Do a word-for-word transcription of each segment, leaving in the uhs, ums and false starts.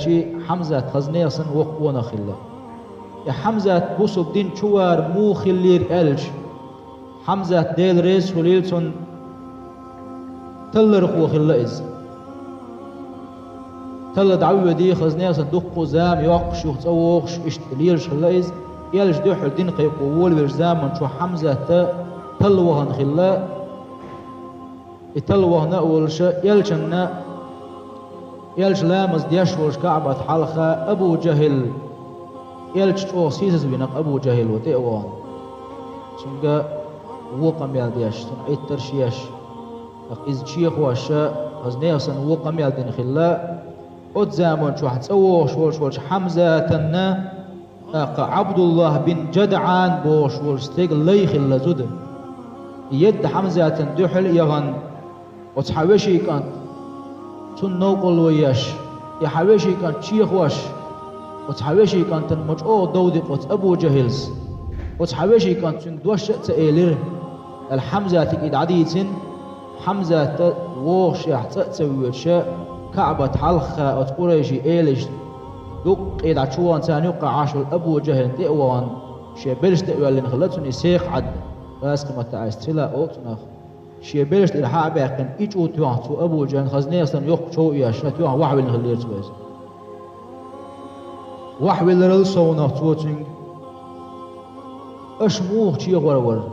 Чи Хьамзат хаза нехан санна воккха къонах хилла. И Хьамзат бусалба дин чу вар муха хиллера аьлча, Хьамзат, Дела реза хуьлийла цунна, таллархо хилла иза. Талла дӀавоьдий, хаза нехан санна дуккха а зама йоккхуш, юха цӀа вогӀуш, иштта лелаш хилла иза. Элча дуьхьал дин кхайкхо волавеллачу заман чу Хьамзат талла вахана хилла. И талла вахана а волуша, элчанна, элча ламаз деш волуш КаӀбат хьалха Абу ЖахӀил, элча чӀогӀа сийсазвинарг Абу ЖахӀил ву тӀе а вахана. Цуьнга вон къамел деш, цунна Ӏиттарш еш, тӀаккха иза чехоша, хаза нехан санна вон къамел дина хилла. Оцу заман чохь цӀа вогӀуш волуш волчу Хьамзатанна, тӀаккха Ӏабдуллахь бин ЖадӀан бохуш волчу стеган лай хилла зуда. И едда Хьамзатан дуьхьал а яхана, оцу хьан вешин кӀант, цунна новкъарло еш, и хьан вешин кӀант чехош, оцу хьан вешин кӀантана ма чӀогӀа дов ди-кх оцу Абу ЖахӀилс. Оцу хьан вешин кӀанта цуьнга дош а ца элира, аьлла Хьамзатига и дӀадийцина. Хьамзат вогӀушехь цӀа а ца воьдуша, КаӀбат хьалха оцу къурайшийн элаша дуккха дӀа чу вахана, царна юккъехь Ӏаш волу Абу ЖахӀилна тӀе а вахана, шен белшаш тӀе а воьллина хилла цунна и сехьа Ӏад, гӀазкхийн маттахь айса цхьа ла олу цунах. Шен белшаш тӀера хьа а баьккхина, и чӀу тоьхна цо Абу ЖахӀилна, хаза нехан санна йоккха чов а еш, шена тоьхна вахьвиллина хиллера цо иза. Вахьвилларал совнах цо цуьнга: «Аша муха чехор вара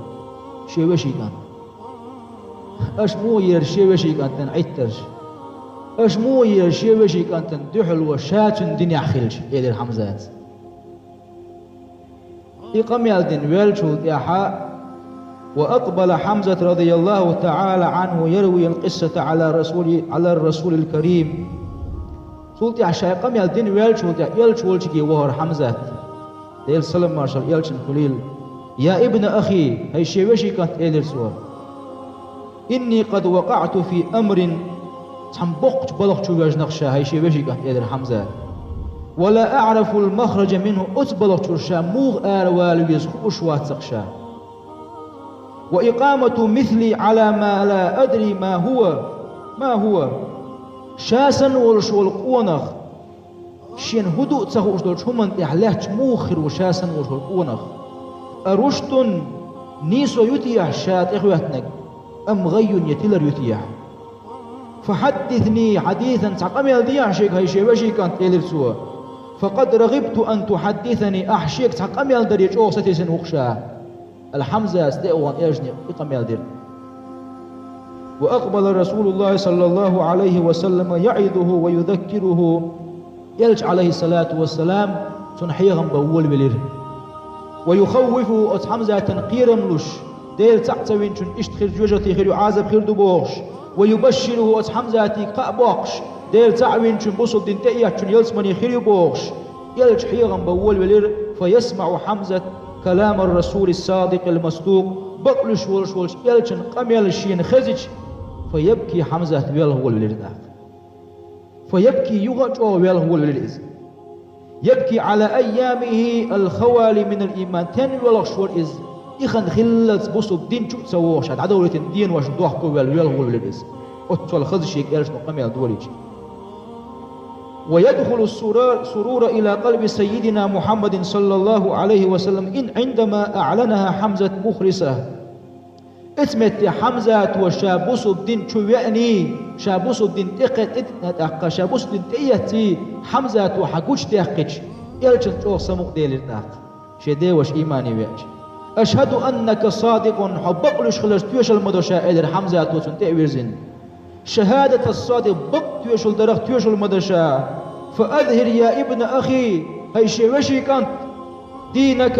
шен вешин кӀант? Аша муха йира шен вешин кӀантана Ӏиттарш? Аша муха йира шен вешин кӀантана дуьхьал ван ша цуьнан динехь хилча?» — элира Хьамзатас. И къамел дина ваьллачул тӀаьхьа, وأقبل حمزة رضي الله تعالى عنه يروي القصة على رسول، على الرسول الكريم. Цул тӀаьхьа ша и къамел дина ваьллачул тӀаьхьа элча волчуьнга вахара Хьамзат. Делан салам-маршалла элчанна хуьлийла. «يا ابن أخي», хӀай шен вешин кӀант, элира цо. «إني قد وقعت في أمر», цхьана боккхачу балха чу ваьжна-кх ша, хӀай шен вешин кӀант, элира Хьамзата. «ولا أعرف المخرج منه», оцу балха чуьра ша муха аравала веза хууш вац-кх ша. «وإقامة مثلي على ما لا أدري ما هو، ما هو». Ша санна волуш волу къонах, шена хӀун ду а ца хууш долчу хӀуманна тӀехь лаьтташ муха хир ву ша санна волуш волу къонах? «أرشد», нийсо ю техьа ша тӀехӀоьттинарг, «أم غي», я тилар ю техьа? «فحدثني حديثا», цхьа къамел дехьа шега, хӀай шен вешин кӀант, элира цо. «فقد رغبت أن تحدثني», ахь шега цхьа къамел даре чӀогӀа сатесна ву-кх ша. Аьлла Хьамзатас тӀе а вахана элчане и къамел дира. «وأقبل رسول الله صلى الله عليه وسلم يعظه ويذكره». Элча, Ӏалайхиссалату вассалам, цунна хьехам бан волавелира. «ويخوفه», оцу Хьамзатана кхерам луш, Дела цхьаъ ца винчунна иштта хир жоьжахати хир ю, Ӏазап хир ду бохуш, «ويبشره», оцу Хьамзатига кхаъ боккхуш, Дела цхьаъ винчунна, бусалба дин тӀеэцначунна ялсамани хир ю бохуш, элча хьехам бан волавелира. «فيسمع حمزة كلام الرسول الصادق المصدوق», бакълуьйш волуш волчу элчан къамел шена хезича, «فيبكي حمزة», велха волавелира тӀаккха. «فيبكي», юха а чӀогӀа велха волавелира иза. «يبكي على أيامه الخوالي من الإيمان», тен велхаш вара иза, и хан хиллалц бусалба дин чу а ца вогӀуш, дӀадовлийтина деношна дохко ваьлла велха волавелира иза. Оццул хаза шега элчано къамел долийча. «ويدخل السرور، سرور إلى قلب سيدنا محمد صلى الله عليه وسلم إن عندما أعلنها حمزة مخلصة». Оцу метте Хьамзато ша бусалба дин чу веаний, ша бусалба дин тӀекхетта, тӀаккха ша бусалба дин тӀеэцций, Хьамзато хьан гучудаьккхича, элчанна чӀогӀа самукъаделира тӀаккха, шен деваша иймане веача. «أشهد أنك صادق», хьо бакълуьйш хиларца тоьшалла ма до ша, элира Хьамзато цунна тӀе а вирзина. «شهادة الصادق», бакъ тоьшалла дарах тоьшалла ма до ша. «فأظهر يا ابن أخي», хӀай шен вешин кӀант, «دينك»,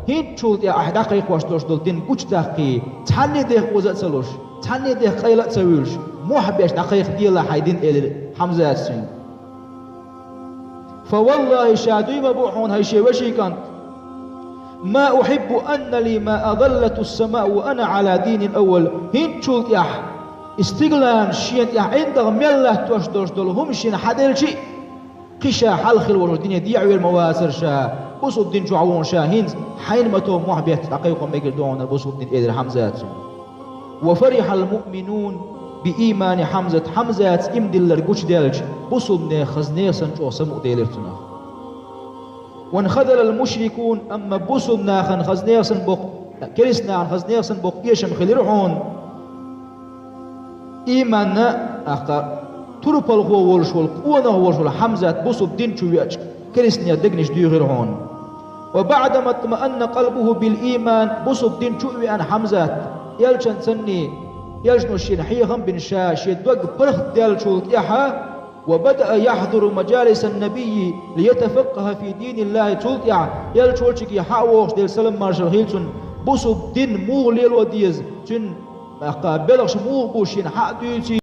хӀинцачул тӀаьхьа ахь дӀакхайкхош долуш долу дин гучудаккхий, цхьанне а дех оза а ца луш, цхьанне а дех къайла а ца вуьйлуш, мохь беш дӀакхайкхаделахь хьайн дин, элира Хьамзатас цуьнга. «فوالله», ша дуй ма бу хьуна, хӀай шен вешин кӀант, «ما أحب أن لي ما أظلت السماء وأنا على دين الأول», хӀинцачул тӀаьхьа и стигаланаш шена тӀехь ӀиндагӀа мел латтош долуш долу хӀума шена хьаделчи а, кхин ша хьалха хила волуш дине дехьавер ма вацара ша, бусалба дин чохь ву хьуна ша хӀинца, хьайна ма тов мохь бетта дӀакхайкхо мегар ду хьуна бусалба дин, элира Хьамзатас цуьнга. «وفرح المؤمنون», بإيمان حمزة, Хьамзата иман диллар гучадаьлча, бусалба нехан хаза нехан санна чӀоагӀа самукъаделира цунах. وانخذل المشركون, амма бусалба нахана хаза нехан санна боккха, керста нахана хаза нехан санна боккха эшам хилира хьона. Иманна, тӀаккха, турпалхо волаш вола, къонах волаш вола Хьамзат бусалба дина чу веача, керста нехан дегнаш дуьйхира хьона. وبعدما اطمأن قلبه بالإيمان, бусалба дина чу а веана Хьамзат, элчанца санна, элчано шийна хьехам бина ша, шен дог паргӀатдаьллачул тӀехьа, وبدأ يحضر مجالس النبي ليتفقه في دين الله, цул тӀехьа элча волча хьа а воагӀаш, Даьла салам-маршал хийла цунна, бусалба дин муха лело деза, цуьнан, тӀаккха, белхаш муха бу шийна хьа а дуьйций.